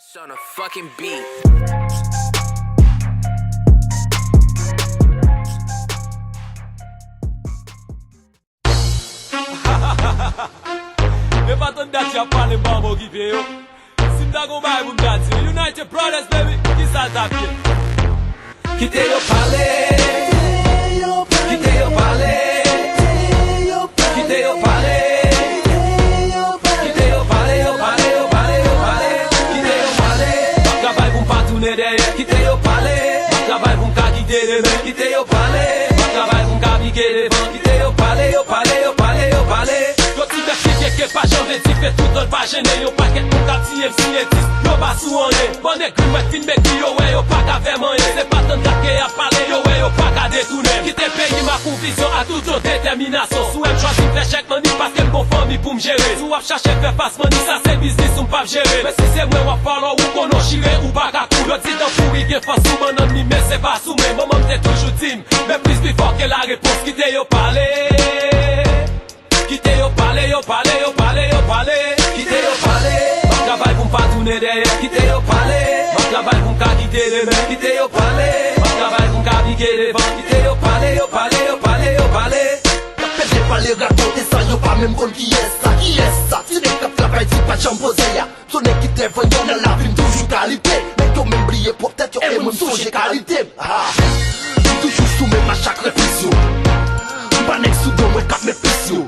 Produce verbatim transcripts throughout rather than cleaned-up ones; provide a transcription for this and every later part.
On a fucking beat. Yo pa tann dat y ap pale, m pa okipe yo. Si m ta gon bagay pou m ta di, United Brothers, baby, kisa l t ap ye? Kite yo pale. Kite yo pale. Kite yo pale. Kite yo pale, yo pale, yo pale, yo pale. Kite yo pale. M ap travay pou m pa tounen dèyè. Kite yo pale. M ap travay pou m ka kite demen. Kite yo pale. M ap travay pou m ka pike devan. Kite yo pale, yo pale, yo pale, yo pale. Yo ti bèf ki keke pa janm vle dife, tout lòt pa jennen. Yon pakèt moun k ap tiye m siye dis, yo pa sou anyen. Bann egri mwen fin megri, yo wè yo pa ka fè m anyen. Se pa tann dat ke y ap pale, yo wè yo pa ka detounen m. Kite peyi m ak yon vizyon ak tout yon detèminasyon. Si w wè m chwazi m fè chèk mannik paske m gon fanmi pou m jere. Si w ap chache fè fas mannik, sa se biznis ou m p ap jere. Men si se mwen w ap follow, ou konnen w chire, ou pa ka kouri. Yo di dan fouri gen fòs sou bannann li, men se pa sou mwen. Manman m te toujou di m, men plis pi fò ke la repons. Kite yo pale. Kite yo pale, yo pale, yo pale, yo pale. Kite yo pale. M ap travay pou m pa tounen dèyè. Kite yo pale. M ap travay pou m ka kite demen. Kite yo pale. M ap travay pou m ka pike devan. Kite yo pale, yo pale, yo pale, yo pale. Y ap pede pale, rakonte sa, yo pa menm konn kiyès sa, kiyès sa. Ti nèg k ap travay di pa janm poze a. Sonnen ki te vanyan nan lavi m toujou kalite. Nèg yo menm bliye pwòp tèt yo, e mwen m sonje kalite m. Ah. M toujou sou menm a chak replis yo. M pa nèg sou do mwen k ap met pis yo.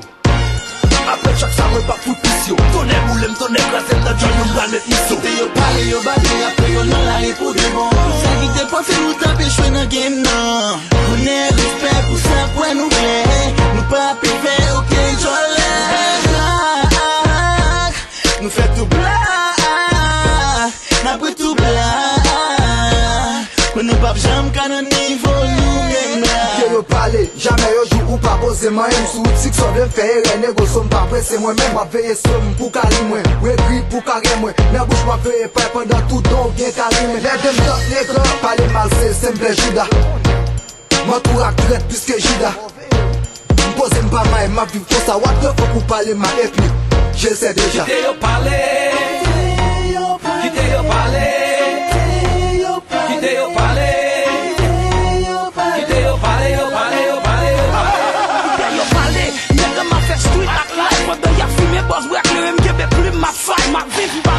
Apre chak sa mwen p ap fout pis yo. Tonnè boule m, tonnè kraze m, nan djòl yo m pral met mis yo. Kite yo pale, yo bale, apre yo nan lari pou de bon. Sa ki te panse nou t ap echwe nan game nan. Onè, respè pou sa kwè nou klè. Nou pa pe fè okenn djòlè. Nou fè tou blak, n ap ret tou blak. Konnen p ap janm ka nan nivo nou menm la. Ke yo pale, jamè yo jou ou pa poze m anyen. M sou wout siksè, vle m fè erè, negosyo m pa prese mwen menm. M ap veye so m pou kari mwen, egri pou karyè mwen. Nan bouch m ap veye pay pandan tout don gen kari men. Lè de m dòt nèg la pale mal, se senp lè jouda. M antoure ak trèt plis ke Jida. M poze m pa may, m ap viv konsa. What the fuck ou pale mal èk li? Je le sais déjà. Kite yo pale. Kite yo pale. Kite yo pale. Kite yo pale, yo pale, yo pale, yo pale. Kite yo pale. Nèg an m ap fè street ak life. Pandan y ap fimen bòs bwè kleren, m kenbe plim, m ap fay, m ap viv.